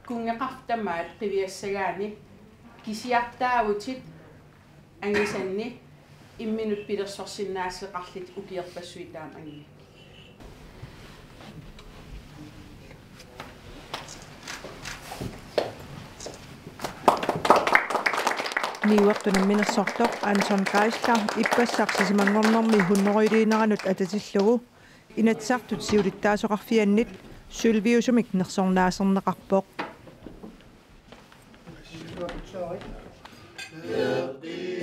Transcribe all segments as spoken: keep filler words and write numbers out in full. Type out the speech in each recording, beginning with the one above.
Kunngeqarfik tamaat qiviassagaanni kisiartaavutit angisanni imminut pilersorsinnaasseqarlutit ukiorpassuit taama angi. Niuertut namminersortoq Anton Geisler ippassaq sisamanngornermi hunnorujulliineranut atatillugu Inatsisartut siulittaasoqarfiannit sølviusumik nersornaaserneqarpoq.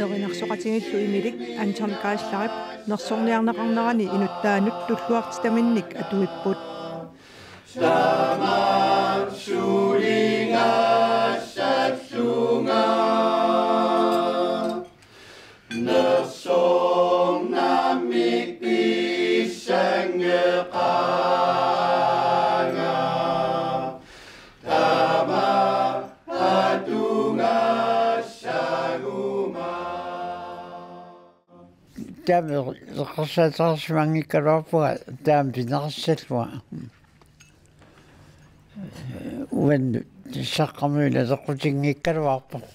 Erinarsoqatigiillu imilik Anton Geislerip nersorniarneqarnerani inuttaanut tulluartitaminnik atuipput. Taama eqqarsaatigisimanngigaluarpunga taama pineqassallunga. Uannut saqqummiunut eqqutinngikkaluarpoq.